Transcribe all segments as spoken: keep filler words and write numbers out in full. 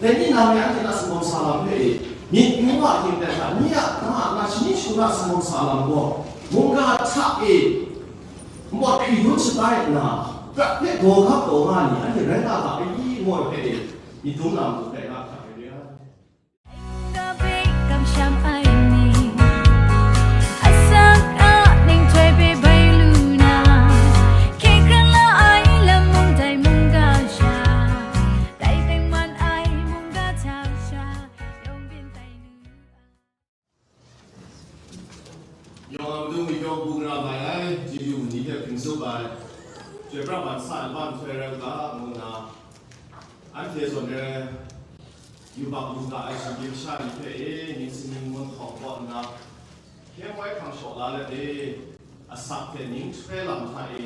Dai ni nang re anhte na singkawm sa lam hpe e, myit myu wa hte maren hta, ni a, na a, na shani shagu na singkawm sa lam gaw, mungga hta e, npawt hkri dun shatai nna, prat hpe gaw gap taw nga ni, anhte rai nga ga ai i, ngu ai hpe e, myit dum na matu rai nga hta rai re ai. Mungga hpe kamsham ai ni, asak a ninghtoi hpe bai lu na, hkye hkrang la ai lam mung dai mungga sha, dai tengman ai mungga hta sha, yawng byin tai nu ai. Yawng a matu myit yawng hku gara mai ai, chyeju ni hte hpring tsup ai, chyoi pra ban sa ai, ban nhtoi rai u ga, ngu nna, anhte zawn re, yubak lu ga ai shanhte masha ni hpe e, ning singning ngun hkawng kaw nna, hkye moi hkrang shaw la let e, asak hte ning hkrai lam hta e,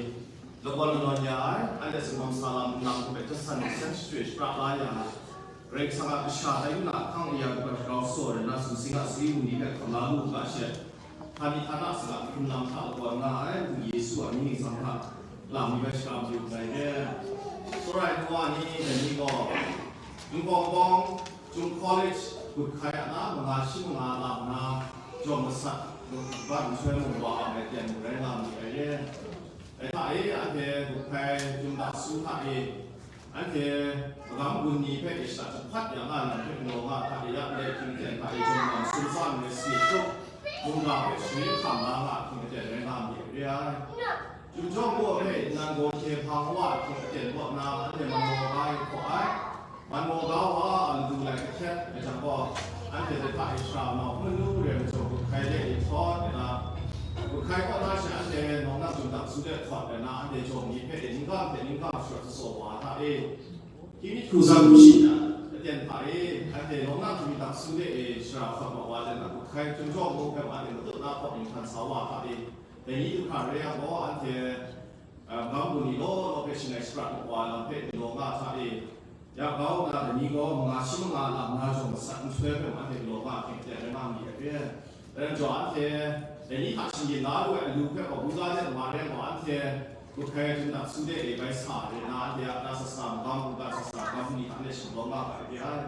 lakawn lanawn ya ai, anhte singkawm sa lam nlang hpe jasan jasan shachyoi shapra la ya ai, Karai Kasang a kasha tai na hkang aya grau shagrau saw ai na sumsing a sari wunli hpe hkam la lu u ga she, hkani hkana saga hkrun lam hta lakawn nga ai Madu Yesu a mying ningsang hta lam mi bai shakram yu nngai re. Tsawra ai nu wa ni, dai ni gaw, Chyum Bawng Bawng, Chyum College, gut hkai a na manga shi manga lam na, jawm masat, ban nhtoi mung wa a mai teng rai nga mi ai re. Dai hta e, anhte gut hkai Chyum Daksu hta e, anhte magam gun ni hpe e shada jahpat ya nga lam hpe galaw nga hta e, ya ndai hkying ten hta e jawm lam sumsam ai sane chyawm, mungga hpe sharin hkam la nga hkying aten rai nga mi re ai. Chyum jawng gaw hpe nang gaw hkye hpang wa hkying aten kaw na anhte man gaw ga ai hkaw ai. Man gaw ga wa a matu lai kahtet ai jang gaw, anhte dai hta e shara nau hpung manu re majaw gut hkai de e htawt ai na, gut hkai kaw na she anhte nawng na Chyum Daksu de htawt ai na, anhte jawm ni hpe e ningkam hte ningkam sharawt shasaw wa hta e, Hkying mi hku zang lu shi na, aten hta e, anhte nawng na Chyum Daksu de e shara hkawt mat wa let na, gut hkai Chyum jawng mung hpe anhte matut na hkawk ning hkan sa wa hta e, dai ni du hkra re yang gaw, anhte, a, magam gun ni law law hpe shangai shaprat mat wa ai lam hpe galaw nga hta e, ya grau nna, dai ni gaw manga shi manga lam na jawng masat nhtoi hpe anhte galaw nga hkying aten rai nga mi ai re. Dai rai jaw, anhte dai ni hta shinggyim la lu ai alu hpe gaw, buga de mare gaw, anhte gut hkai Chyum Daksu de e bai sa re na, anhte a na sasa magam, buga sasa magam ni hta e shanglawm nga ga ai re ai.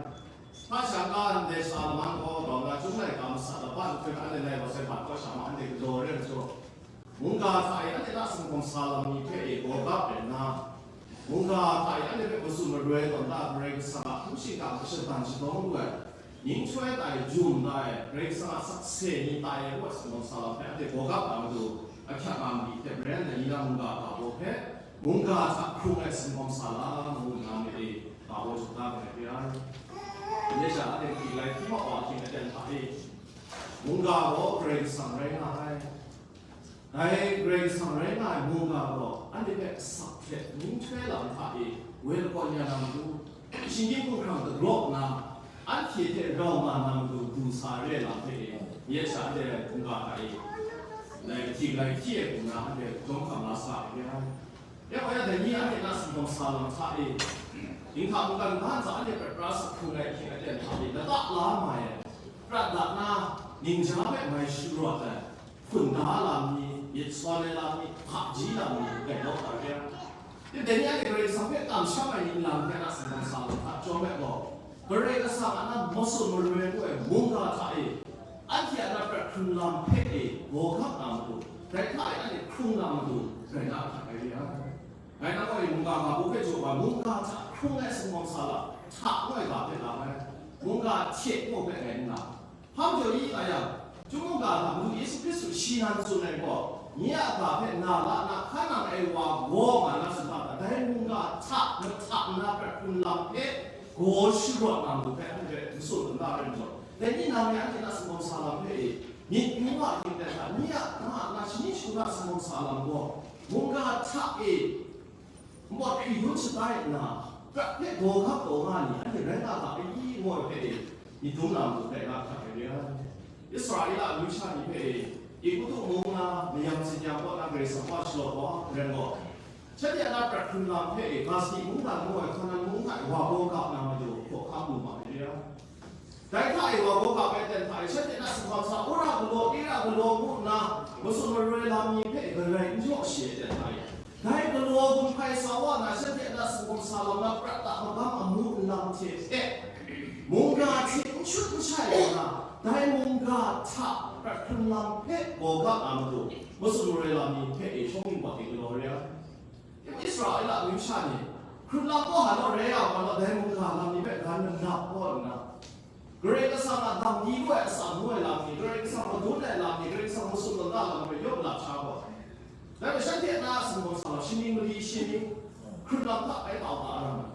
Hpa sha n-ga ndai sha laman gaw, grau nna chyum laika masat laban hkrit anhte nai wa sai hpat kaw sha ma, anhte galaw re ai majaw, mungga hta e anhte na singkawm sa lam ni hpe e gaw gap ai nna, mungga hta e anhte hpe matsun maroi tawn da, Karai Kasang a hpung shingkang hpe shadan shatawng lu ai, ning chyoi tai, jum tai, Karai Kasang a sakse ni tai ngu ai singkawm sa lam hpe anhte gaw gap na matu, ahkyak nga mali hte maren dai ni na mungga ga baw hpe, mungga hta hkrung ai singkawm sa lam ngu nna myit e ga baw jaw da ai re ai. Dai sha anhte mali lai hpyi ma wa hkying aten hta e, mungga gaw Karai Kasang rai nga ai. Dai Karai Kasang rai nga ai mungga gaw, anhte hpe asak hte ning hkrai lam hta e woi lakawn ya na matu, shinggyim hkumhkrang dagraw nna, anhte hte rau nga na matu du sa re ai lam hpe e, myit sha anhte rai mungga hta e, lai kahti galai hti ai hku nna anhte jawm hkam la sa ai re ai. Ya gaw ya, dai ni anhte na singkawm sa lam hta e, dinghta mungkan ga ntsa anhte prat pra sa hkrung ai hkying aten hta e, lata la mai ai, prat dat na, ningja hpe mai sharawt ai, hkunda lam ni, myit sawn ai lam ni, hpaji lam ni, gainau hta re ai. Dai ni anhte Karai Kasang hpe kamsham ai ni nlang hte na singkawm sa lam hta chyawm ai gaw, Karai Kasang a na matsun maroi ngu ai mungga hta e, anhte a na prat hkrung lam hpe e gaw gap na matu, dai hta e anhte hkrung na matu, rai na ahkyak ai re ai. Ngai nang gaw e mungga ga baw hpe jaw wa, mungga hta hkrung ai singkawm sa lam hta ngu ai ga hpe lam ai, mungga hte gaw hpe ngai n nga. Hpa majaw i nga yang, Chyum mungga hta Madu Yesu Hkristu shi nan tsun ai gaw, nye a ga hpe na la na hkan nang ai wa gaw nga na tsun hta, dai mungga hta mahta nna prat hkrung lam hpe gaw sharawt na matu hpe anhte hpe matsun n da ai majaw, dai ni nang e anhte na singkawm sa lam hpe e, myit myu wa hkying ten hta, ni a, na a, na shani shagu na singkawm sa lam gaw, mungga hta e, npawt hkri dun shatai nna, prat hpe gaw gap taw nga ni, anhte rai nga ga ai i, ngu ai hpe e, myit dum na matu rai nga hkrat ai re ai. Israela amyu sha ni hpe e, Egutu mung na mayam tsin ya kaw na Karai Kasang wa shalaw wa ai rai gaw, shanhte a na prat hkrung lam hpe e, Gaza mungdan ngu ai Hkanan mung hta e wa gaw gap na matu hkawhkam lu ma ai re ai. Dai hta e wa gaw gap ai ten hta e, shanhte na singkawm sa, wora galaw, era galaw ngu nna, matsun maroi lam ni hpe galai n jaw shi ai ten hta e, dai galaw gun hpai sa wa na, shanhte na singkawm sa lam na prat a magam amu nlang hte hte, ga hta prat hkrun lam hpe gaw ga na matu, masum maroi lam ni hpe e shawng ning wa ting galaw re ai. Israela amyu sha ni, hkrun lam gaw hpa law re ya, hpa law dai mungga lam ni hpe gan manap kaw nna, Karai Kasang a dam ni lu ai atsam ngu ai lam ni, Karai Kasang madun ai lam ni, Karai Kasang masum lata lam ni hpe yawng lap sha gaw, dai hpe shanhte na a sumgaw sa lam, shaning mali shi ni hkrun lam hta bai tau ta a ram ai.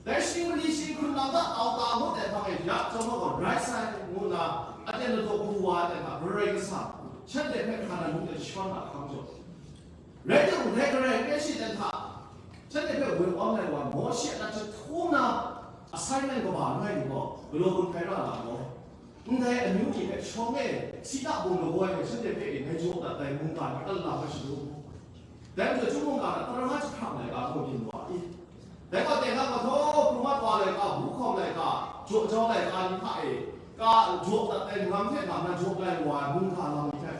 Dai shaning mali shi hkrun lam hta tau ta ngut ai hpang e ya chyawm gaw, rai sai, ngu nna, aten ladaw hku wa ai hta, Karai Kasang shanhte hpe hkran ai mung de shawan a hkang jaw. Rai timung, dai Karai hpe shi ten hta, shanhte hpe woi awng ai wa, Mawshe a jahtum na assignment kaba langai mi gaw, galaw gun hkai ra nga gaw, ndai amyu ni hpe shawng e, Sina bung lagaw ai hpe shanhte hpe e ngai jaw dat ai mungga ni kala hpe shadu. Dai majaw, chyum mungga na tara jahprang laika gaw byin wa i? Dai gaw, teng hta mahtaw, hprumat wa laika, buhkawm laika, jaw jau laika ni hta e, ka jaw dat ai lam hte nga na jaw lai wa ai mungga lam ni hpe,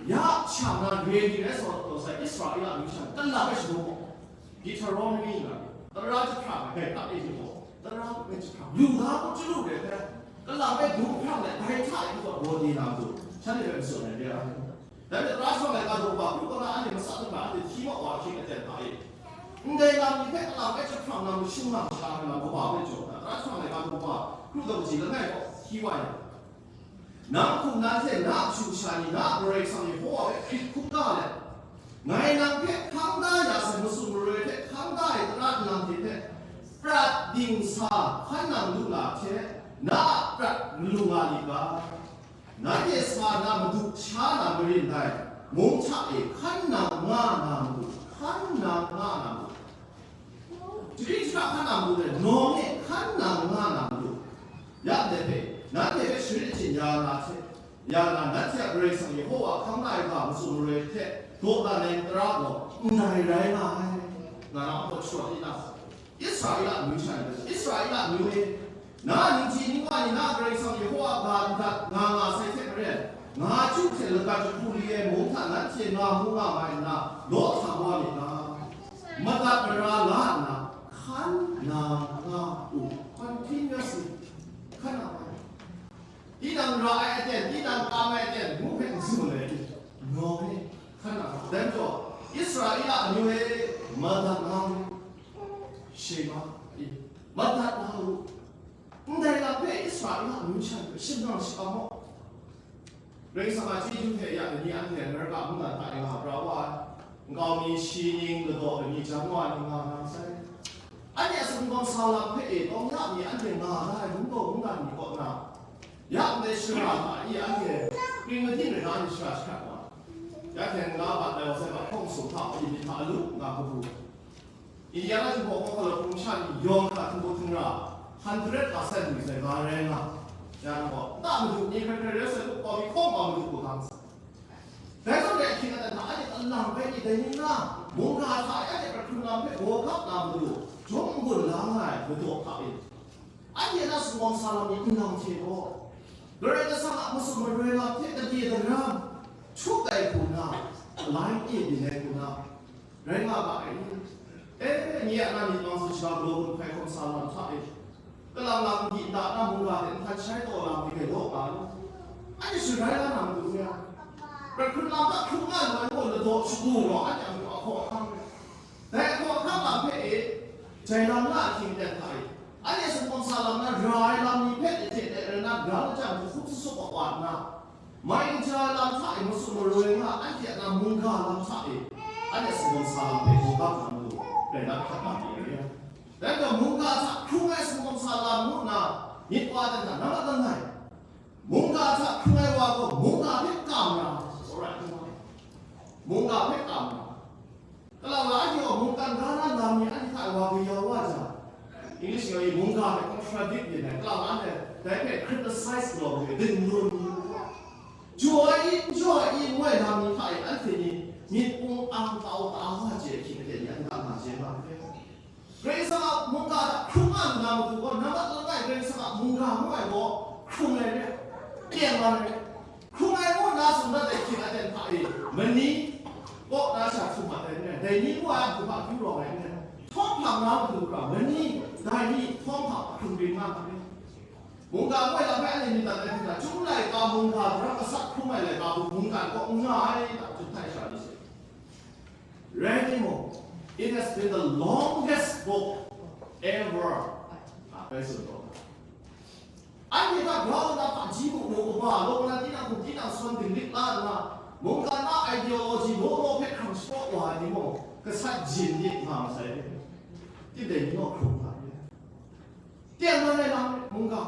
ya shang na re ni rai sa taw sai, Israela amyu sha kala hpe shadaw gaw, Deuteronomy nga, tara jahkra ai gai hta e ni gaw, tara hpe jahkra, lu ga hku chyalu re hpe, kala hpe dum hprang ai, dai hta e gaw, raw di na matu, shanhte hpe matsun ai re ai. Dai hte tara jahprang laika daw ba, kru kara anhte matsan hkra anhte hti mat wa ahkying aten hta e, ndai lam ni hpe kala hpe jahprang na mashing na masha ai lam kaba hpe jaw nna, tara jahprang laika daw ba, kru daw kaji langai gaw hti wa ai. Nang hkum nan hte na a kashu kasha ni na a Karai Kasang Yehowa hpe hkrit hkungga let, ngai nang hpe hkang da ya sai masum maroi hte hkang da ai tara nlang hte hpe prat dingsa hkan nang lu na hte, na a prat malu nga li ga? Nanhte sa na madu sha na marin dai mung hta e hkan nang nga na madu, hkan nang nga na madu, jahkring jahkra hkan nang madu, nawng e hkan nang nga na madu, ya ndai hpe, nanhte hpe sharit achyin ya na hte, ya na, nanhte a Karai Kasang Yehowa hkang da ai ga masum maroi hte daw dan ai tara gaw ndai rai nga ai, nga na, hpawt shawt i na. Israela amyu sha ni, Israela amyu e, na ningji ningwa ni na Karai Kasang Yehowa ga ndat nga nga sai hte maren, nga chyu hte lagat jahku li ai mung hta nanhte nga mu nga mai nna, law hta wa myit ga, madat mara la nna, hkan nang nga u, continuously, hkan nang nga u. Tinang ra ai aten, tinang kam ai aten, ngu hpe n tsun ai, nawng e, hkan nang nga u. Dai majaw, Israela amyu e, madat nga u, Shema e, madat nga u. Ndai lam hpe Israela amyu sha ni hpe shingkang shakam maw? Karai Kasang a chyeju hte ya dai ni anhte Amerika mungdan hta e nga pra wa ai, nkau mi shi ning ladaw ai ni, jan wa ai ni nga na masai. Anhte a sumgaw sa lam hpe e tawng ya mi anhte nga na ai mungdaw mungdan ni kaw na, ya ndai shara hta e anhte kring matin rai na anhte shara shahkrat wa ai. Ya hte nga bat ai wa sai, bat hkawng sum hta, myit hta alu nga kabu. Indiana Jinghpaw Kawhkalu hpung sha ni yawng hta htingbu htingra hundred percent lu sai ga rai nga, ya na gaw, nta madu ni hkrai hkrai rai sai, kau mi hkawng wa madu hku hkang sa. Dai zawn dai ahkying aten hta, anhte alang bai ni dai ni na, mungga hta e anhte hkrai hkrung lam hpe gaw gap na madu, jawm n-gun la nga ai madaw hta e, anhte na sumgaw sa lam ni nlang hte gaw, Karai Kasang a masum maroi lam hte gade daram htup ai hku na, lai e byin ai hku na, rai nga ga ai ni? E, nye a na myit mang zawn shaga galaw gun hkai hkawm sa lam hta e, kalang lang di nta na mungga hte nhtan shai taw lam ni hpe law nga lu. Anhte sharai la na matu n ga? Hkrai hkrun lam hta hkrung nga lu ai gaw ladaw shagu gaw anhte a matu a hkaw ahkang rai. Dai hkaw ahkang lam hpe e, jai lam la ahkying aten hta e, anhte sumgaw sa lam na ra ai lam ni hpe hte hte rai na, grau lajang hte hkup sasup wa wa nna, mai kaja ai lam hta e masum maroi nga, anhte a na mungga lam hta e, anhte sumgaw sa lam hpe gaw gap na matu, rai na hkrat na mi ai. Dai gaw mungga hta hkrung ai sumgaw sa lam ngu nna myit wa dan hta, na mat langai. Mungga hta hkrung ai wa gaw mungga hpe kam na, mungga hpe kam na. Kalang la anhte gaw mungkan ga na lam ni anhte hta wa kayau wa jang, English nga i mungga hpe contradict yin ai, kalang la anhte dai hpe criticize galaw ai, dinglu mi, jaw ai i, n jaw ai i, ngu ai lam ni hta e anhte ni myit ung ang tau ta wa chye ahkying aten ni anhte a nga chye nga ai. Karai Kasang a mungga hta hkrung nga lu na matu gaw, nambat langai Karai Kasang a mungga ngu ai gaw hkrung ai re, teng ai re. Hkrung ai ngu nna tsun dat ai ahkying aten hta e, mani kaw na sha htum mat ai n rai, dai ni ngu ai a hku hpa akyu rawng ai n rai, htawm hpang na matu hkra, mani, dai ni, htawm hpang ahkrung ring nga ai re. Mungga koi lam hpe anhte myit dat ai hte, Chyum laika mungga daram asak hkrum ai laika mung mungkan kaw n nga ai, ta, Judai sha ni hte. Rai timung, it has been the longest book ever. A, rai tsun taw. Anhte hta grau nna hpaji mung mu kaba, lawk nna tinang hkum tinang sawn dinglik la nna, mungkan a ideology law law hpe hkrang shapraw wa ai timung, gasat jin myit nga masai re. Tindai ni naw hkrum nga re. Tengman ai lam mungga.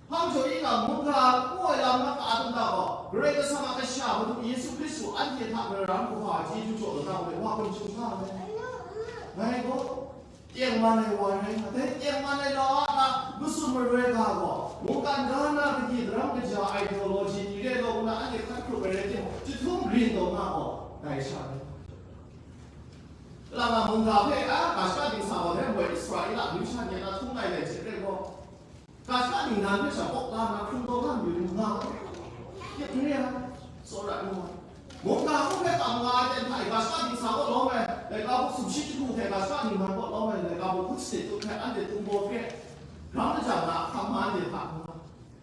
Hpang jaw i lam mungga, ngu ai lam na ka a tam da gaw, Karai Kasang a Kasha Madu Yesu Hkristu anhte hta mara kawa chyeju jaw lata hpe wa hkum chyum sa ai. Ngai gaw, tengman ai wa rai nga, dai tengman ai lau a ta matsun maroi ga gaw, mungkan ga na kadi daram kaja ideology ni re law nna anhte hkan hkrup ai rai timung, chyahtum rin taw nga gaw, dai sha rai. Lama mungga hpe, a, ga shaka dingsa gaw, dai moi Israela amyu sha ni a htung lai lai hte re gaw, ga shaka dingnan hpe sha kawk la nna hkrung taw la mayu ni nga, yep n re ai, tsawra nu ai. Mungga hku hpe kam nga ai ten hta e, ga shaka dingsa kaw lawm ai, laika hku sumshi jahku hte ga shaka dingnan kaw lawm ai, laika hku hku sane tut hpe anhte tumbaw hkre, ram lajang na ahkang ma anhte hta nga.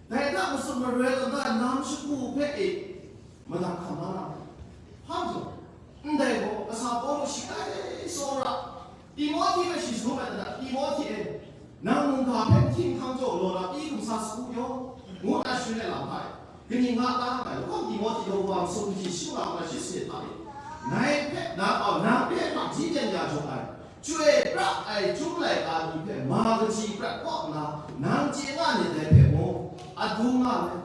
Dai hta matsun maroi tawn na nam shagu hpe e, madat hkam na ra ai. Hpa jaw, ndai gaw, kasa Pawlu shi kai tsawra, Timohti hpe shi shangun ai, Timohti e, nang mungga hpe nhting hkang jaw galaw na, i hkum sa sagu yaw, ngu nna sharin ai lam hta e, kaning nga ta nga ai, lahkawng Timohti gaw wa masum kaji shi nga nna shi sanit hta e, ngai hpe, nang, au, nang hpe hpaji ten ya jaw ai, chyoi pra ai Chyum laika ni hpe ma kaji prat kaw nna, nang chye nga myit dai hpe mung, adum nga ai.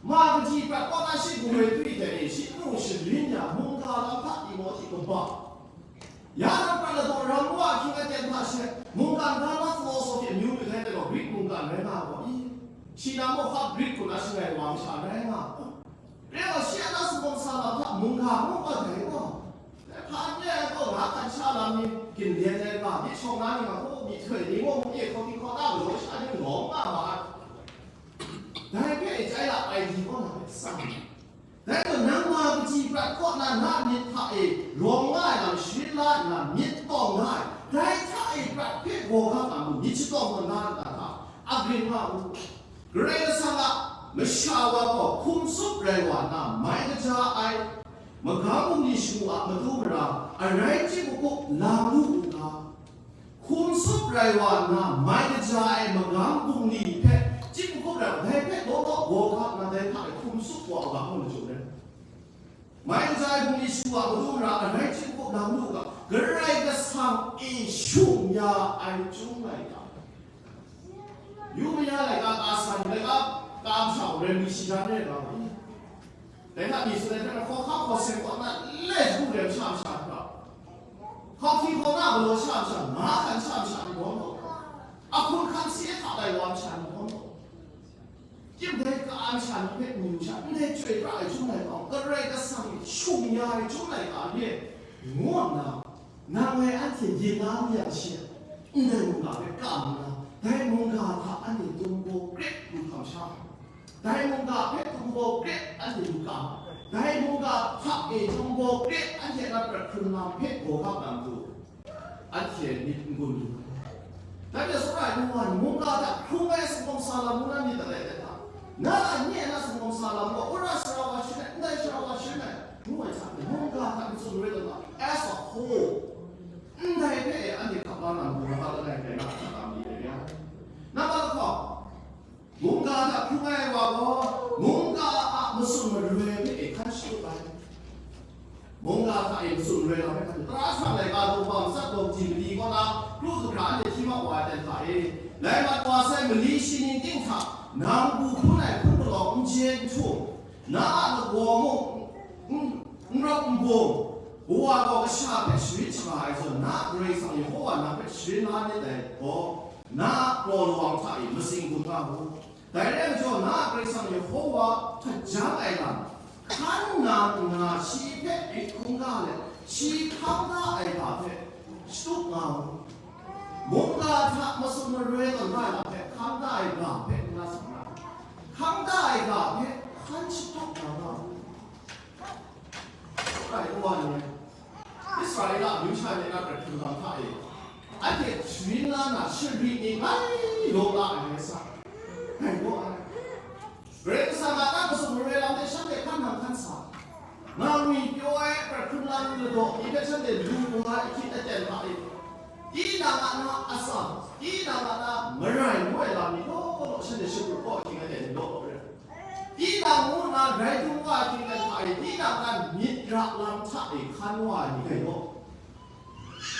Ma kaji prat kaw na shi gumhpraw twi hte e shi nu sharin ya, mungga lam hta Timohti kaba. Ya na prat ladaw ram wa ahkying aten hta she, mungkan ga na philosophy amyu myit ai hte gaw, Grik mungkan rai nga ai gaw i? Shi na mawhka Grik hku na shangai wa masha rai nga. Re gaw, shi a na sumsawng sa lam hta mungga ngu wa dai gaw, hpa n re ai gaw, nga hkan sha lam ni, ginlen ai ga, myit shawng na ni nga hku, myihtoi ni mung, mung e hkawhti hkawhta galaw sha ni lawm nga ma ai. Dai hpe e chyai lap ai ni kaw na hpe tsang ai. Dai gaw, nang ma kaji prat kaw na, na myit hta e rawng nga ai lam sharin la nna, myit tawng nga ai, dai hta e prat hpe gaw ga nga mu, myit shatawng gaw na nta hta, agrin nga u. Karai Kasang a masha wa gaw hkum tsup rai wa nna, mai kaja ai magam bungli shagu a matu mara arai chyeju hku lam lu u ga. Hkum tsup rai wa nna, mai kaja ai magam bungli hpe chyeju hku rai wa, dai hpe law law gaw ga nna, dai hta e hkum tsup wa u ga, ngu na jaw ai. Mai kaja ai bungli shagu a matu mara arai chyeju hku lam lu u ga, Karai Kasang e shung ya ai Chyum laika. Yu maya laika ka sa ni, laika ka masha gaw rem ni shi jan re ai ga. Dai hta mi tsun ai hte maren, hkawhkam hkawseng kaw na le shagu rem sha masha hkra, hkawhti hkawhna galaw sha masha, nga hkan sha masha ni gaw law, ahkun hkan si e hta lai wa masha ni gaw law, Tim dai ka a masha ni hpe n yu sha, ndai chyoi pra ai Chyum laika gaw, Karai Kasang e shung ya ai Chyum laika re, ngu nna, nang ngai anhte yin la lu yang she, ndai mungga hpe kam nna, dai mungga hta anhte tumbaw gret lu hkam sha, dai mungga hpe tumbaw gret anhte lu kam, dai mungga hta e tumbaw gret anhte na prat hkrun lam hpe gaw hkap na matu, anhte myit n gun lu ai. Dai hte tsawra ai nu wa ni, mungga hta hkrung ai sumsawng sa lam ngu na myit talai de ta? Na a nye na sumsawng sa lam gaw, wora sara wa sharin ai, ndai sara wa sharin ai, ngu ai hta, mungga hta myit tsun rai tawn ga, as a whole, ndai hpe e anhte hkap la na matu, nata langai rai na hkap la mi ai ya. Nata lahkawng, mungga hta hkrung ai wa gaw, mungga a matsun maroi hpe e hkan shatup ai. Mungga hta e matsun maroi lam hpe hkan, tara hkra laika daw hpa matsat daw madi kaw na, kru zahkra anhte hti mat wa ai ten hta e, lai mat wa sai mali shi ning ting hta, nang bu hpun ai hpun palawng n je n htum, na a lagaw mung n, n rawp n bung, Kawa gaw kasha hpe sharin shaga ai zawn, na a Karai Kasang Yehova nang hpe sharin la nit dai gaw, na a kraw lawang hta e matsing gun nga mu. Dai rai majaw, na a Karai Kasang Yehova htajang ai lam hkan nna, nna shi hpe rit hkungga let, shi hkang da ai ga hpe shatup nga u. Mungga hta matsun maroi tawn nga ai lam hpe hkang da ai ga hpe n la sa nga u. Hkang da ai ga hpe hkan shatup nga nga u. Rai nwa ni, Israela amyu sha ni na hkrai hkrung lam hta e, anhte sharin la na shari ni bai law la ai rai sa, dai Nga ngwi pyaw ai hkra hkrun lam ladaw ni hpe shanhte lu wa ai hkying aten hta e, tinang a na atsam, tinang a na marai ngu ai lam ni law law shanhte shaprup kau ai hkying aten ni law law re ai. Tinang ngu nna grai dung wa ai hkying aten hta e, tinang a myit ra lam hta e hkan wa ai ni gai law.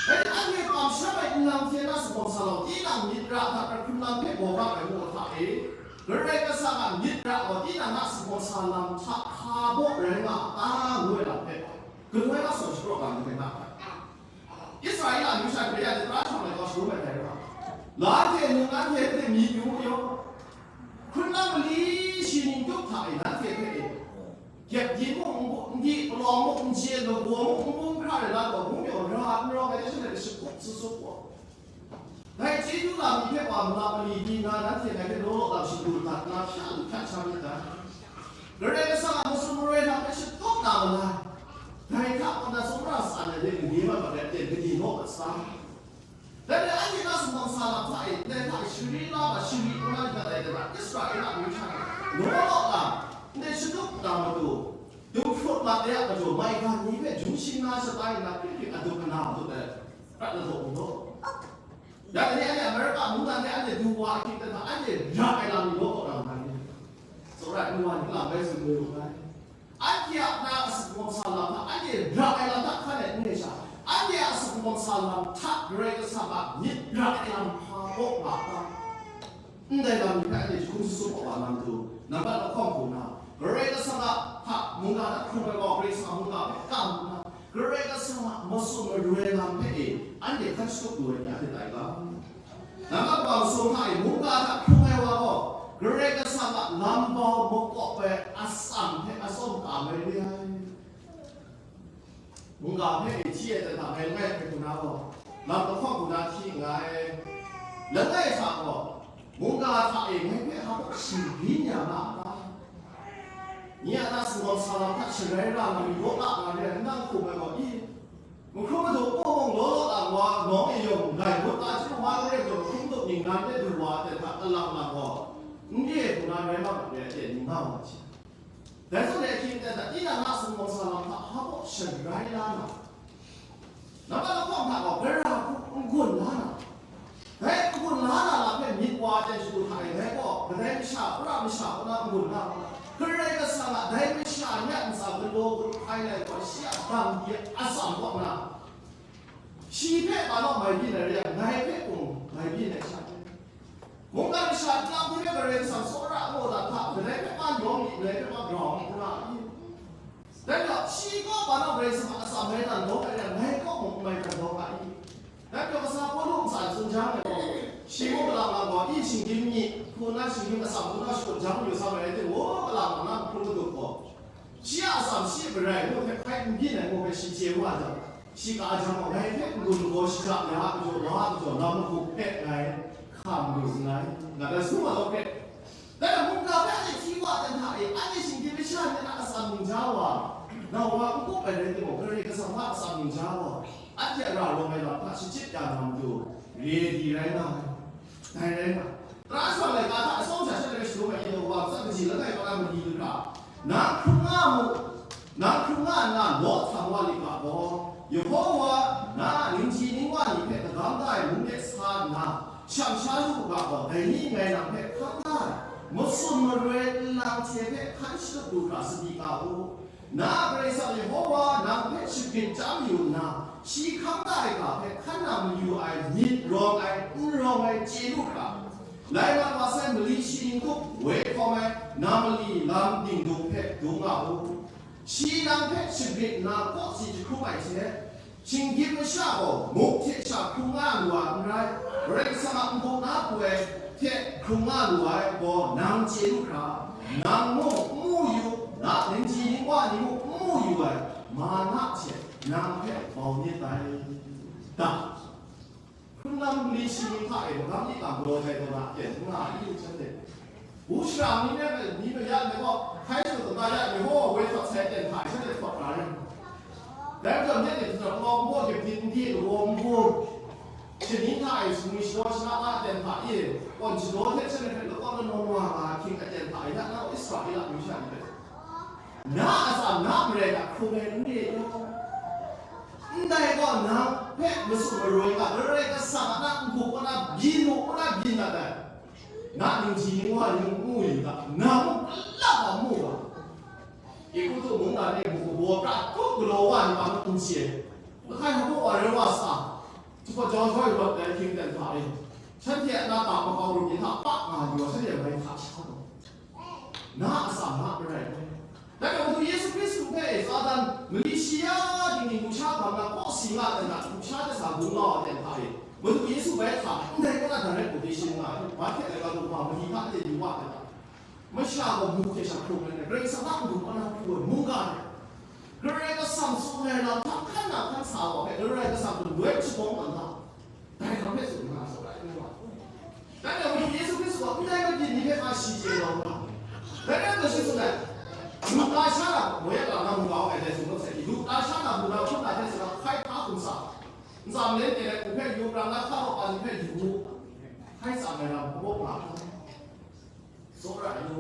Dai hte anhte kamsham ai nlang hte na sumsawng sa lam, tinang myit ra hta hkra hkrun lam hpe baw bang ai ngu hta e, Karai Kasang a myit ra gaw tinang a sumsawng sa lam hta hpa baw rai nga a ta, ngu ai lam hpe, galoi a sawn shapraw ga ndai na hta, Israela amyu sha hkre ya hte tara shawng ai kau sharum ai dai ra, la hte nung anhte hte mi pyu mu yaw, hkrun lam mali shi ning tup hta e nanhte hpe e, gyep yin mung n di, palawng mung n chye, lagaw mung n bung hkra rai la gaw, mung yaw ra n rawng ai hte shanhte shakut sasup gaw, dai chyeju lam ni hpe wa malap mali di nna, nanhte ngai hpe law law lam shadu dat nna, hpya lu hpya sha myit dai. Karai Kasang a masum maroi hta hpe shatup na malai, dai hta kaw na tsawmra sa ai de gade mat mat ai aten gade naw mat sa. Dai rai anhte na sumsawng sa lam hta e, ndai hta e shari la ma shari ngu na gat ai de na Israela amyu hta e, law law lam, ndai shatup na matu, dumhpraw mat de a majaw, maigan ni hpe jung shing na shatai nna, hprit hprit aduk ana aduk ai, prat na daw u law. Ya, dai ni anhte Amerika mungdan de anhte du wa ahkying hta, anhte ra ai lam ni law kaw na nga ni? Tsawra ai nu wa ni lam bai tsun mayu ai. Anhte a na a sumsawng sa lam hta, anhte ra ai lam hta hkan ai n rai sha, anhte a sumsawng sa lam hta Karai Kasang a myit ra ai lam hpa kaw nga ta? Ndai lam ni hpe anhte jahkum sum sum wa na matu, nambat lahkawng hku na, Karai Kasang a hta mungga hta hkrung ai gaw, Karai Kasang a mungga hpe kam nna, Karai Kasang a masum maroi lam hpe e, anhte hkan shatup lu ai ni a hte tai ga? Nambat wa masum hta e mungga hta hkrung ai wa gaw, Karai Kasang a lam bau makawp ai atsam hte atsawm ka mai re ai. Mungga hpe e hti ai hta ngai langai hpe hku na gaw, lam lahkawng hku na hti nngai. Langai hta gaw, mungga hta e ngai hpe hpa kaw shingbyin ya nga a ta? Nye a na sumsawng sa lam hta sharai ra nga mi law la nga re ai, n nang hkum ai gaw, i, mahkrum madu mung law law lang wa nawng e yawng rai ngut ta, hti mung wa n rai majaw, mahkrum madu ningnan de du wa ai hta alang lang gaw, n re ai hku na rai nga mat re ai, aten ni nga wa ai hte. Dai zawn e ahkying aten hta, tinang a sumsawng sa lam hta hpa kaw sharai la na, nambat lahkawng hta gaw, gara hku n-gun la na, dai n-gun la na lam hpe myit wa ai aten shadu hta e, dai gaw, kadai masha, Wora masha kaw na n-gun la, Karai Kasang a dai masha ni a ntsa galaw gun hkai na ai gaw, shi a dang di atsam kaw na, shi hpe manu mai byin ai re ai, ngai hpe mung mai byin ai sha hte, mungkan masha nlang hpe Karai Kasang tsawra ngu dat hta, kadai hpe pa yawng myit, kadai hpe pa grau myit, ngu na a i? Dai gaw, shi kaw manu Karai Kasang a atsam mai dan dawng ai re ai, ngai kaw mung n mai dan dawng ai i? Dai gaw, kasa Pawlu ntsa tsun jang ai gaw, shi mung kalang lang gaw, i shinggyim myit, hku nna shinggyim atsam hku nna shakut jang mayu sa ai rai timung, kalang lang na hkrum madup gaw, shi a atsam shi a garai ngu hpe hkai n byin ai ngu hpe shi chye wa ai jang, shi ka jang gaw, ngai hpe n-gun lagaw shada ya a majaw, wa a majaw, lam magup hpe ngai hkam lu nngai, nga dan sum wa law hpe. Dai gaw, mungga hpe anhte hti wa ai hta e, anhte shinggyim masha ni a atsam ningja wa, na wa n kup ai rai timung, Karai Kasang a atsam ningja wa, anhte a ra rawng ai lam hta shachyip ya na matu, ready rai nga ai. Dai rai nga, Tara shawng laika hta atsawm sha shanhte hpe sharum ai, Yawhan tsawm kaji langai kaw na mali lu hkra, nang hkrum nga mu, nang hkrum nga nna, law htam wa lit ga gaw, Yawhawa na a ningji ningwa ni hpe lagam da ai mung de sa nna, shang sha lu ga gaw, dai ni ngai nang hpe hkam da ai, masum maroi nlang hte hpe hkan shatup lu hkra sadi ga u. Na a Karai Kasang Yawhawa nang hpe shagrit chyam yu nna, shi hkam da ai ga hpe hkan nang mayu ai myit rawng ai, n rawng ai chye lu hkra, lai mat wa sai mali shi ning tup woi hkawm ai na mali lam dingdung hpe dum nga u. Shi nang hpe shagrit nna kawsi jahkrum ai hte, shinggyim masha gaw muk hte sha hkrung nga lu ai n rai, Karai Kasang a n-gun na poi hte hkrung nga lu ai gaw nang chye lu hkra, nang mung n mu yu, na ningji ningwa ni mung n mu yu ai, mana hte nang hpe mau myit dai. Da. Hkrun lam mali shi ni hta e magam ni kam galaw jai taw na, aten n nga ai, i, shanhte. Wu shara ni rai ai, ni rai ya ai gaw, hkai shadaw na ya ai, Yawhawa woi htawt sai aten hta e shanhte htawt na rai. Dai majaw, nanhte hte hkra palawng n baw, gyep yin n di, lagaw n bung, shani hta e sumwi shadaw shana na aten hta e, kawn shadaw hte shanhte hpe lakawn lanawn wa nga ai hkying aten hta e, ya na gaw Israela amyu sha ni hpe, na a atsam, na a marai hta hkrung Ndai gaw nang hpe masum maroi nga, Karai Kasang a na n-gup kaw na byin mu, kaw na byin dat ai. Na ningji ning wa ning n mu yu ga, nang mung kalap a n mu ga. Egutu mungdan e bu kabaw pra hkrup galaw wa ai ni pa mung n chye. Langai hkra wa rai wa sa, jahpawt jau jawai rawt ai hkying ten hta e, shanhte a na ta makau rum ni hta pa nga yu wa, shanhte a mai hta sha taw. Na a tsam na marai ai. Dai gaw, Madu Yesu Hkristu hpe Satan mali shi ya ting ni lusha bang na kaw si nga ai hta, lusha hte sa gung nga wa ai hta e, Madu Yesu bai hta ndai kaw na direct quotation nga ai. Bai hte laika lu hpa mali hta de yu wa ai hta. Masha gaw mu hte sha hkrung ai, Karai Kasang a mung kaw na hku ai mungga ai. Karai Kasang tsun ai lam hta hkan na hkan sa wa hpe, Karai Kasang hpe loi shagawng tawn hta. Dai hkang hpe tsun nga, tsawra ai wa. Dai gaw, Madu Yesu Hkristu gaw ndai mabyin ni hpe nga shi chye na u ga. Dai rai taw shi tsun ai, Luta sha na, moi a ga nga mu ga ai dai tsun gaw sai, Luta sha na, Luta hpun na hte sara hkai hpa hkum sa, ntsa malen ten ai hku hpe yu, rang na hka rawk ai ni hpe yu, hkai tsang ai lam hkawk nga hkrum. Tsawra ai nu.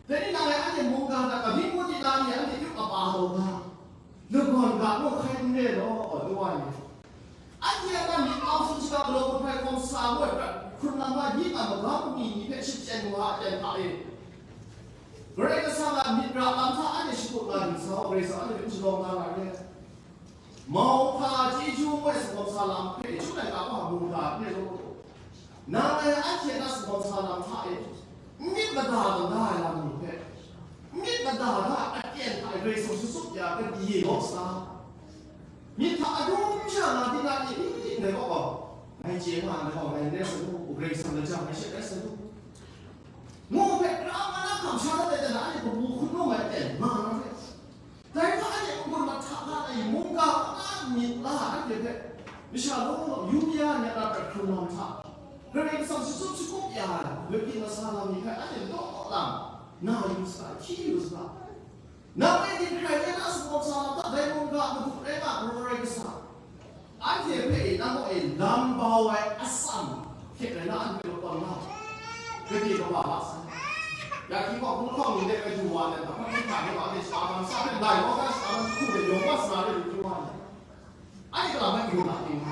Dai ni nang e anhte mungga hta kabi ngu di na ni anhte yup kaba taw nga, lagawn ga mung hkai n re law, aw, nu wa ni. Anhte a na myit kau tsun shaga galaw hkun hpai hkawm sa ngu ai prat hkrun lam na myit a magam bungli ni hpe shachyen wa ai hta e, Karai Kasang a myit ra lam hta anhte shakut nga ding sa u, Karai Kasang anhte hpe n shalawm nga nga re. Mauhpa chyeju ngu ai sumsawng sa lam hpe chyum ai ga wa mungga n re law, nang ngai anhte a na sumsawng sa lam hta e myit mada mada ai lam ni hpe, myit mada da ai aten hta e Karai Kasang shatsup ya, kadi law sa, myit hta adum sha nga di na ni, ndai gaw gaw, ngai chye nga ai gaw, ngai n rai sa lu, Karai Kasang lajang ngai she rai sa lu, ngu hpe, grau nga na kamsham ai hte na, anhte kabu hkun lawm ai aten nga na hte. Dai hpa anhte n-gun mahta nga ai mungga a myit la anhte hpe, masha law law yu ya ai na prat hkrung lam hta, Karai Kasang shatsup shakup ya ai, mabyin masa lam ni hpe anhte law lam na yu saga, hkyi yu saga. Nang e dinghkrai rai na sumsawng sa lam hta, dai mungga a madu rai nga ai Karai Kasang. Anhte hpe e, nang gaw e, lam bau ai atsam hte rai na, anhte lakawn na, gade kaba la sai. Ya hki gaw, hpunhkawng ni de bai du wa ai, daphpawt hkra ni gaw, anhte shaka man sa hpe lai gaw, shaka man jahku hte yawng wa sara de du wa ai. Anhte kalang mai yu na ting,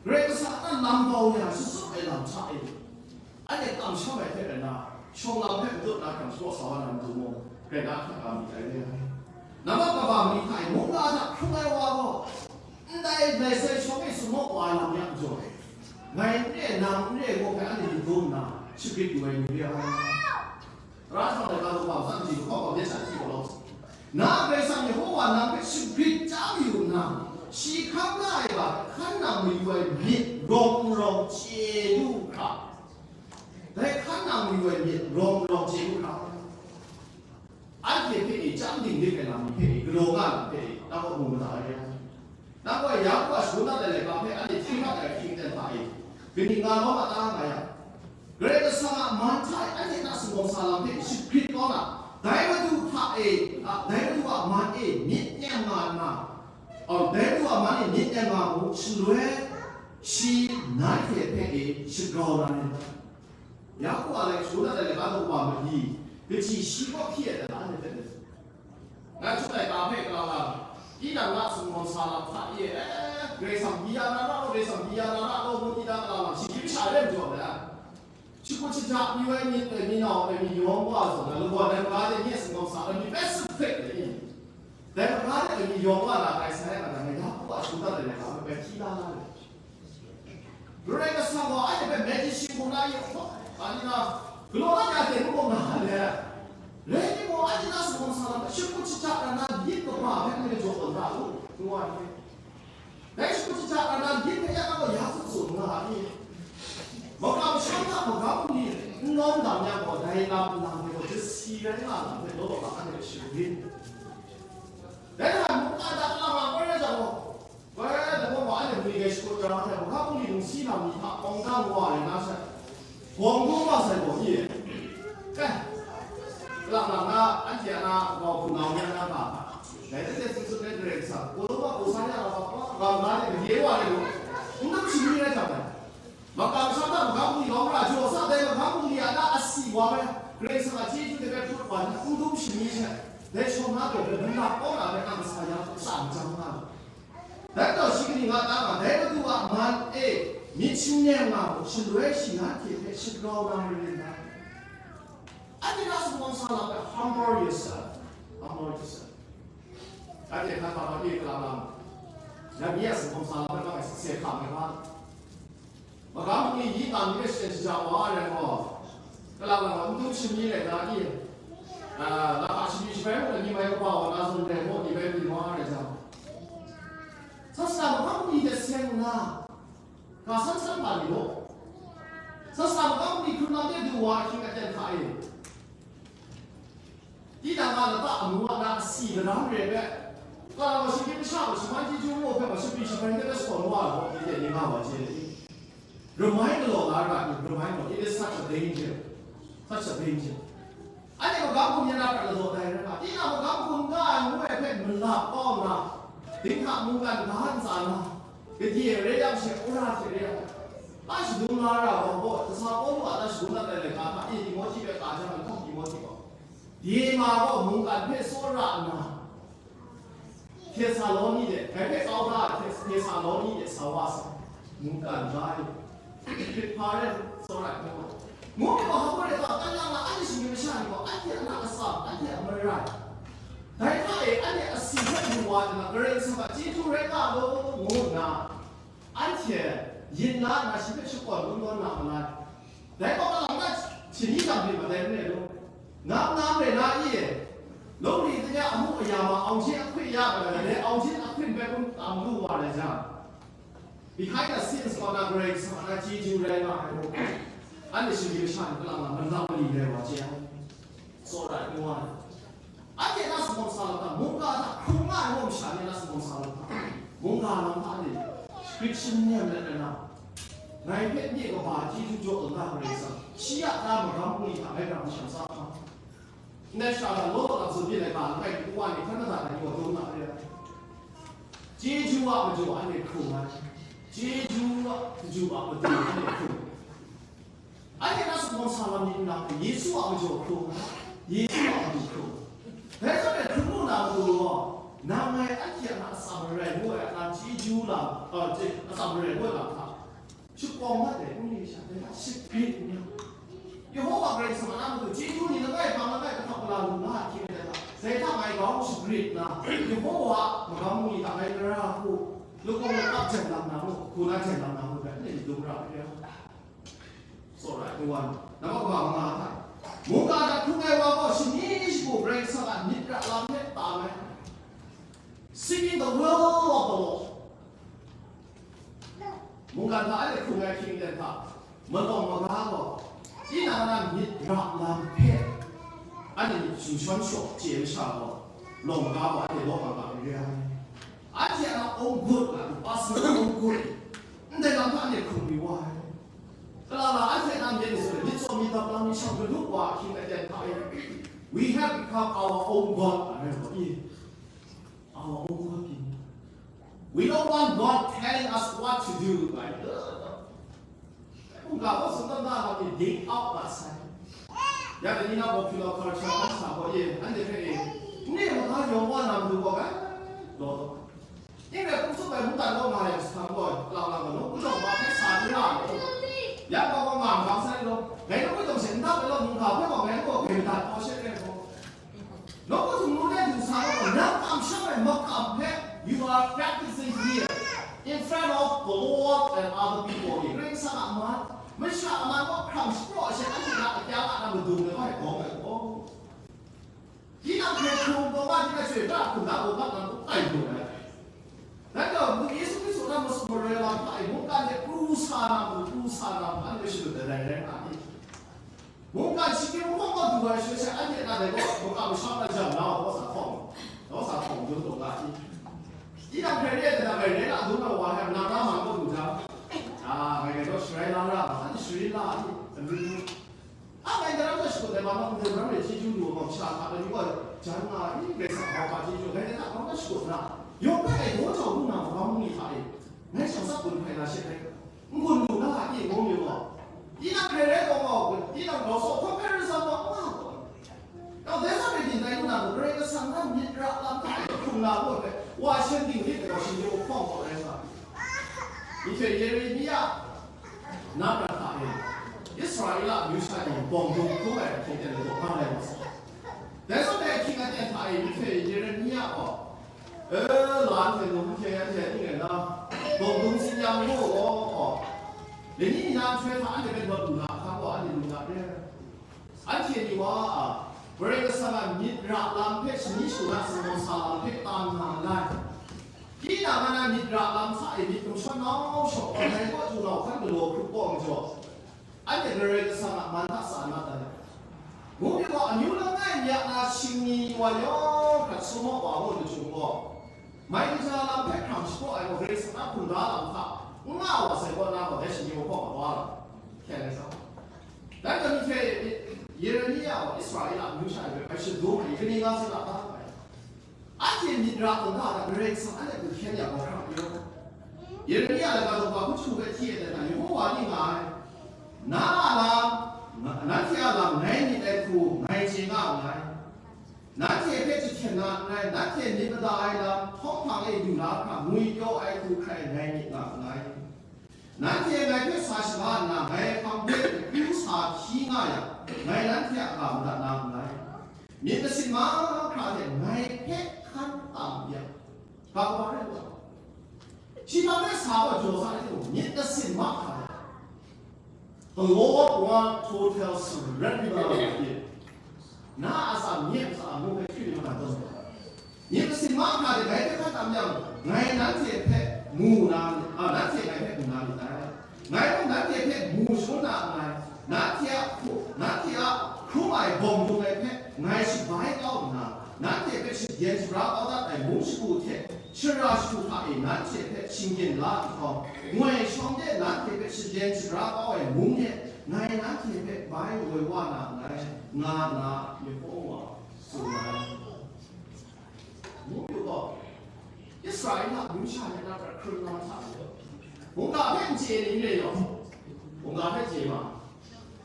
Karai Kasang a lam bau ya shatsup ai lam hta e, anhte kamsham ai hte rai na, shawng lam hpe matut na hkam shapraw sa wa na matu mung, grai na hkap kau myit ai re ai. Nambat kaba mali hta e mungga hta hkrung ai wa gaw, ndai lai sai shawng e sumawk wa ai lam ya majaw, ngai n re, nang n re, ngu hpe anhte yu dum nna, shagrit yu ai ni re ai. Tara jahpawt ai ga law, wa hpang jahku hkawk gaw, myit sha hti gaw lawm sa. Na Karai Kasang Yehowa nang hpe shagrit chyam yu nna, shi hkam la ai ga hkan nang mayu ai myit rawng n rawng chye lu hkra. Dai hkan nang mayu ai myit rawng n rawng chye lu hkra. Anhte hpe e chyam dinglik ai lam ni hpe e, galaw nga lam hpe e, nang kaw mu mada ai re ai. Nang gaw Yaku a shangun dat ai laika hpe anhte hti mat ai ahkying ten hta e, kaning nga lawm a ta nga yang, Karai Kasang a man hta e anhte na sumsawng sa lam hpe shagrit kau na, dai Madu hta e, a, dai Madu a man e myit nem nga nna, a, dai Madu a man e myit nem nga mu, shaloi shi nanhte hpe e shagrau na myit dai. Yaku a lai shangun dat ai laika daw wa mali, kaji shi kaw hpyi ai dan na anhte hpe Ngai htum ai ga hpe galaw lam, tinang na sumsawng sa lam hta e, eh, Karai Kasang byi ya na ra law, Karai Kasang byi ya na ra law, ngu nit na galaw lam, shinggyim sha re majaw na, shakut shaja mayu ai myit ai, myi nau ai, myi yawng wa zawn na, lagawn ai maga de nye sumsawng sa ai, myi bai sut hkrit ai ni, dai maga de ai myi yawng wa na, tai sai ai ga, ngai ya hku a shangun dat ai laika hpe bai hti la la ai. Karai Kasang gaw anhte hpe magician hku na yawng hkawk, a ni na, galaw na ya hte n gaw nga le, rai timung, anhte na sumsawng sa lam hpe shakut shaja na na lit kaba hpe anhte jaw tawn da u, ngu ai hte. Dai shakut shaja na na lit hpe ya na gaw ya tsun tsun nga ai. Makam sham hta magam ni n lawm dang yang gaw, dai lam nlang hpe gaw jasi rai nga lam hpe law law na anhte hpe sharin. Dai hta mungga hta lang lang kau rai jang gaw, Bai, dai gaw, anhte mali gai shakut jang, anhte Hkristu ni lungsi lam ni hta awng dang wa ai na she, gawng dum wa sai gaw, i? Eh, lang lang na, anhte a na, nau hpunau ni a na ga, dai hte tsun tsun ai Karai Kasang, gaw dum wa, gaw sa ya, wa, wa, wa, wa, ni, gade wa, ni, n dum shani rai jang ai. Makam sham hta Hkristu ni lawm ra jaw sa, dai Hkristu ni a na asi wa ai, Karai Kasang a chyeju de bai hput wa, n dum shani she, dai shawng na gaw, n dap kau na, dai a kasa ya, sa n jang nga. Dan gaw shi kaning nga ta nga, dai Madu a man e myit shanglawm nga mu, shaloi shi nanhte hpe shagrau na marin dai. Anhte na sumsawng sa lam hpe humble yourself. Humble yourself. Anhte hkan hpa hpa pyi kalang lam. Nang mi a sumsawng sa lam hpe bang ai sakse hkam ai hpa. Magam ni yi tam ni hpe shaten shaja wa ai rai gaw, kalang lam n tum shami rai na i? Ah, lahka shami shabai mung ni mai kaba wa na zawn rai gaw, ni bai byin wa ai rai jang, sasa magam ni hte seng nna, ga san san hpa ni gaw, sasa magam ni hkrun lam de du wa ahkying aten hta e. Tinang a lata amu a na asi madang re ai hpe, kalang wa shinggyim masha wa shaman chyeju ngu hpe wa shapri shabai hte hpe sawn wa ai gaw, tinang ni nga wa chye ai. Ramai galaw la ra ni, ramai galaw, it is such a danger, such a danger. Anhte magam hkum yan na prat ladaw dai rai nga, tinang magam hkum nga ai ngu ai hpe malap kau nna, dinghta mungkan ga ntsa na, gade re yang she, wora hte re yang, a shadum la ra wa gaw, kasa Pawlu a na shadum dat ai laika hta e Timohti hpe ka jang, lahkawng Timohti gaw, Dema gaw mungkan hpe tsawra nna, Htesaloni de, dai hpe kau da ai Hte-, Htesaloni de sa wa sai, mungkan ga e, hkrit hpa ren tsawra ai hpe gaw, ngu myit gaw, hpa gaw rai gaw, kan lang na anhte shinggyim masha ni gaw, anhte a na atsam, anhte a marai, dai hta e anhte asi hpe mu wa jang, Karai Kasang a chyeju rai nga law, ngu nna, anhte yin la nna shi hpe shakawn kungdawn na malai. Dai gaw, kalang na shani jang byin mat ai n rai law. Ngam ngam rai na i? Lungri hte ya amu aya ma aung htin ahkwi ya ai, dai aung htin ahkwi hpe kun tam lu wa ai jang, behind the scenes gaw na Karai Kasang a na chyeju rai nga ai gaw, anhte shinggyim masha ni kalang na malang mali rai wa chye ai. Tsawra ai nu wa ai. Anhte na sumsawng sa lam hta, mungga hta hkrung nga ai masha ni na sumsawng sa lam hta, mungga lam hta ni, Christian nem let na, ngai hpe nye kaba chyeju jaw n ga Karai Kasang, shi a na magam bungli hta ngai hkrang shang sa hkam. Ndai shara law law lam tsun myit ai ga langai hku wa ni hkan mada na yaw dum na re ai. Chyeju a majaw anhte hkrung ai. Chyeju a, chyeju a matu anhte hkrung ai. Anhte na sumsawng sa lam ni nna hpe Yesu a majaw hkrung ai, Yesu a matu hkrung ai. Dai zawn e hkrung lu na matu gaw, nang ngai anhte a na atsam marai ngu ai a na chyeju lam, a, chye-, atsam marai ngu ai lam hta, shapawng mat ai, n-, ni sha, dai hta shagrit n yang, Yehowa Karai Kasang a na matu chyeju ni langai hpang langai kahtawk gala lu nga ai hkying dai hta, dai hta ngai grau shagrit nna, Yehowa a magam bungli hta ngai tara hku, lakawng lakap jan lam na mu, hku na jan lam na mu, rai nna dum ra ai. Tsawra ai nu wa ni, nambat kaba manga hta, mungga hta hkrung ai wa gaw shani shagu Karai Kasang a myit ra lam hte tam ai. Seeking the will of the Lord. Mungkan hta anhte hkrung ai hkying ten hta, malawng maga gaw, tinang a na myit ra lam hpe anhte myit shawn shaw chye masha gaw, lawng maga gaw anhte law nga ga ai re ai. Anhte a na own good nga, personal own good, ndai lam hta anhte hkrung yu wa ai. Kalang na anhte a na myit ni sut ai, myit tsaw myit dap lam ni shang galuk wa ahkying aten hta e, we have become our own God, nga ai gaw i? Our own God king. We don't want God telling us what to do, right? Mungga gaw sumdan da ga pyi ding au mat sai. Ya, dai ni na popular culture hkan sa gaw e, anhte hpe e, n re maga yawng wa na matu gaw bai law taw. Ning rai hkum tsup ai mungdan gaw nga yang sa gaw, lang lang gaw, nawku jawng wa hpe sa ni nga ai. Ya gaw gaw nga nga sai law, ngai nawku jawng she n dap ai law, mungga hpe gaw ngai gaw grai dat kau she re gaw. Nawku htingnu de du sa gaw, nang kamsham ai makam hpe you are practicing here in front of the Lord and other people. Karai Kasang a man, masha a man gaw hkrang shapraw ai she, anhte na akyang a na madung ai gaw hkawm ai gaw, tinang hpe hkrung taw nga, tinang chyoi pra hkum na gaw mat na gaw tai lu ai. Dai gaw, Yesu Hkristu na masum maroi lam hta e mungkan de pru sa na mu, pru sa na mu, anhte shadut ai rai rai nga ai. Mungkan shinggyim hkawng gaw du ai shaloi she, anhte na dai gaw, makam masham na jam na wa, sa hkawng, wa sa hkawng dum taw ga i? Tinang hkrai re ai hta, ngai re na dum na wa, nang na man gaw du jang, a, ngai, ngai gaw sharai la ra, anhte sharin la ai, amyu. A, ngai daram na shakut ai, ma, nang daram re chyeju lu ai, masha hta ngai gaw jan nga ai, ngai sa hkawng hpa chyeju, ngai daram na shakut na, yawng bai ai daw jau lu na, magam bungli hta e, ngai shang tsap gun hpai na she ai. N-gun lu na a pyi ngu myit gaw, tinang hkrai rai taw nga u, tinang grau sa comparison taw nga u. Now, dai hta rai din tai lu na, Karai Kasang na myit ra lam hta hkrung la ngut hpe, Wa shan ding lit ai gaw, shinggyim hpawng gaw rai nga ai. Myihtoi Yeremia na prat hta e, Israela amyu sha ni bawng dung hkrum ai hte teng ladaw nga ai wa sa. Dai zawn dai ahkying aten hta e, myihtoi Yeremia gaw, e, la anhte num hkye anhte ning rai na, bawng dung tsin ya mu gaw, lani mi na nhtoi hta anhte hpe lawt lu na hkra gaw, anhte lu na re ai. Anhte ni wa a, Karai Kasang a myit ra lam hpe shani shagu na sanggaw sa lam hpe tam nga nngai. Tinang a na myit ra lam hta e myit gumshawn nau shaw, online kaw chyu nau hkan galaw hkrup kaw majaw, anhte Karai Kasang a man hta sa na tai. Ngu mi gaw, amyu langai mi a na shingni wa yawng hkrat sum maw wa ngu lachyum gaw, mai kaja lam hpe hkrang shapraw ai gaw, Karai Kasang a hkunda lam hta n nga wa sai kaw na gaw, dai shingni wa hpawng a wa lam hkyen ai sa. Dai gaw, myihtoi Yeremia gaw Israela amyu sha ni hpe bai shadum ai ni kaning nga sa na ta ai? Anhte myit ra kungga hta Karai Kasang anhte hpe hkyen ya gaw hkrang yu. Yeremia laika daw hku hku hpe hti ai dan na, Yehowa ni nga ai, na a lam, nga- nanhte a lam ngai myit ai hku ngai chye nga nngai. Nanhte hpe jahten na n rai, nanhte myit mada ai lam, htawng hpang e lu na hkra ngwi pyaw ai hku hkrai ngai myit nga nngai. Nanhte ngai hpe sa shaga nna, ngai hpang hpe kru sa hpyi nga yang, ngai nanhte a ga madat na nngai. Myit masin mahkra hte ngai hpe hkan tam yang, ga kawa rai u ai? Shi hpang hpe sa gaw jaw sa ai timung, myit masin mahkra hte, the Lord want total surrender of it. Na a tsa, nye a tsa, ngu hpe hkyu ni madan tawn ai. Myit masin mahkra de ngai hpe hkan tam yang, ngai nanhte hpe mu na, a, nanhte ngai hpe mu na myit dai. Ngai mung nanhte hpe mu shangun na nngai. Nanhte a hku-, nanhte a hkrum ai bawng dung ai hpe ngai shabai kau nna, nanhte hpe shadyen shara kau dat ai mung shagu hte, shara shagu hta e nanhte hpe shinggyim la nhtawm, ngoi shawng de nanhte hpe shadyen shara kau ai mung de, ngai nanhte hpe bai woi wa na nngai, nga nna Yehowa tsun ai. Ngu yu gaw, Israela amyu sha ni na prat hkrun na hta e, mungga hpe n chye ni re yaw, mungga hpe chye ma.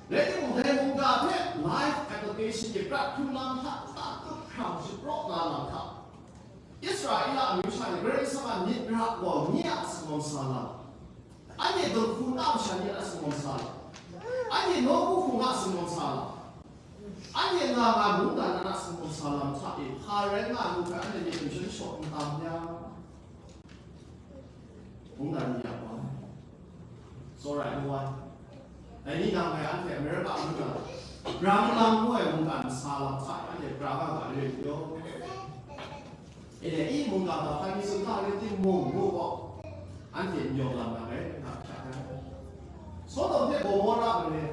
Rai timung, dai mungga hpe life application ni prat hkrun lam hta, hta tup hkrang shapraw na lam hta, Israela amyu sha ni Karai Kasang a myit ra gaw nye a sanggawn sa lam, anhte dinghku na masha ni a sanggawn sa lam, anhte nawku hkungga sanggawn sa lam, anhte nga nga mungdan na sanggawn sa lam hta e hpa rai nga ai ngu hpe anhte myit n shawn shaw n tam yang, mungdan ni ya wa ai. Tsawra ai nu wa, dai ni nang ngai anhte America mungdan, Bram lang ngu ai mungdan sa lam hta e anhte pra nga ga re ai majaw, e le, i mungga hta hpai mi tsun hta rai timung, ngu gaw, anhte n yawng lam na rai, na hkyak ai. Sodom hte Gomora mare,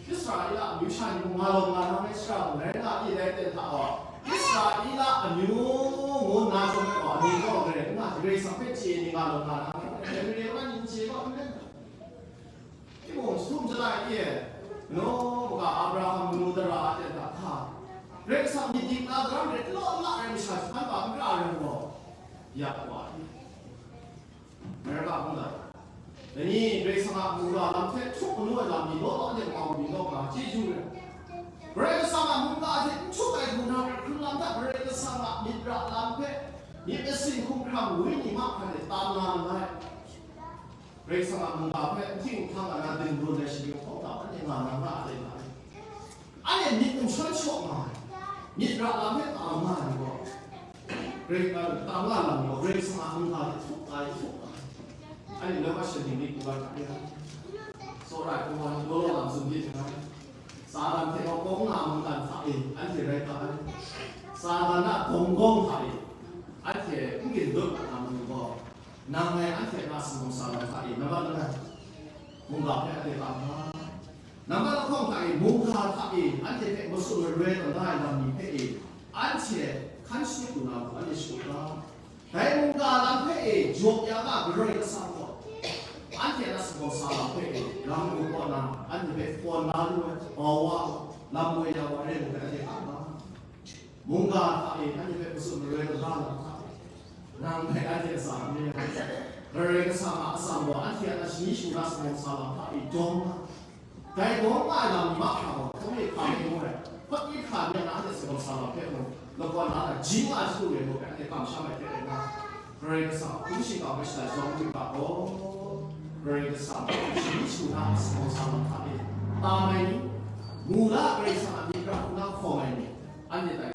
Israela amyu sha ni mung nga lawm nga na ai shara mung rai nga i, dai ten hta gaw, Israela amyu ngu nna chyawm ai gaw, amyu gaw gare n nga, Karai Kasang hpe chye ni nga lawm nga na ai, dai mare kaw na ni n chye gaw n rai. Timung, sum chyalai e, no, maka Abraham manu tara a ten hta hta, Karai Kasang myit dik na daram rai law n la ai masha jahpan ga n ra ai rai gaw, ya wa ai. America mungdan, dai ni Karai Kasang a mungga lam hte htup manu ai lam ni law law de mau mi law nga chyeju rai. Karai Kasang a mungga hte n htup ai hku na hkrun lam hta Karai Kasang a myit ra lam hpe myit masin hkumhkrang wenyi mahkra de tam na nngai. Karai Kasang a mungga hpe n hting n hkang ai na dingrun ai shinggyim hkawng hta anhte nga na nga ai, nga ai. Anhte myit n shawn shaw nga ai, myit ra lam hpe tam nga ai ni gaw, Karai, a, tam nga lam ni gaw, Karai Kasang a mungga hte htup ai, htup ai. Anhte nang a shan ning myit n rai hkra ya. Tsawra ai hkungga ni law law lam tsun byin nngai. Satan hte gaw kawng na mungdan hta e anhte rai ga ai. Satan a gawng gawng hta e anhte n gindut na mung gaw, nang ngai anhte na sumsing sa lam hta e, nambat langai, mungga hpe anhte tam ga. Nambat lahkawng hta e, mungga hta e, anhte hpe matsun maroi tawn da ai lam ni hpe e, anhte hkan shatup lu na mung, anhte shatup ga. Dai mungga lam hpe e, jaw ya ga Karai Kasang gaw, anhte a na sumsing sa lam hpe e, lam kaw na, anhte hpe kawn na lu ai, bau wa, lam woi ya wa re ngu hpe anhte tam ga. Mungga hta e, anhte hpe matsun maroi tawn da na hta e, nang ngai anhte a tsa n re ai. Karai Kasang a atsam gaw anhte a na shani shagu na sumsing sa lam hta e dawng nga. Dai dawng nga ai lam ni mahkra gaw, hkawm e hkam e ngu ai, hpawt myit hkra myit na anhte sumsing sa lam hpe mung, lakawn la ai, Jin a chyu ai muk anhte kamsham ai hte rai nna, Karai Kasang a hpung shingkang hpe shada shadawn lu ga gaw, Karai Kasang a shayi shagu hta a sumsang lam hta e tam ai ni, mula Karai Kasang a myit ra hkungga hkawm ai ni, anhte hta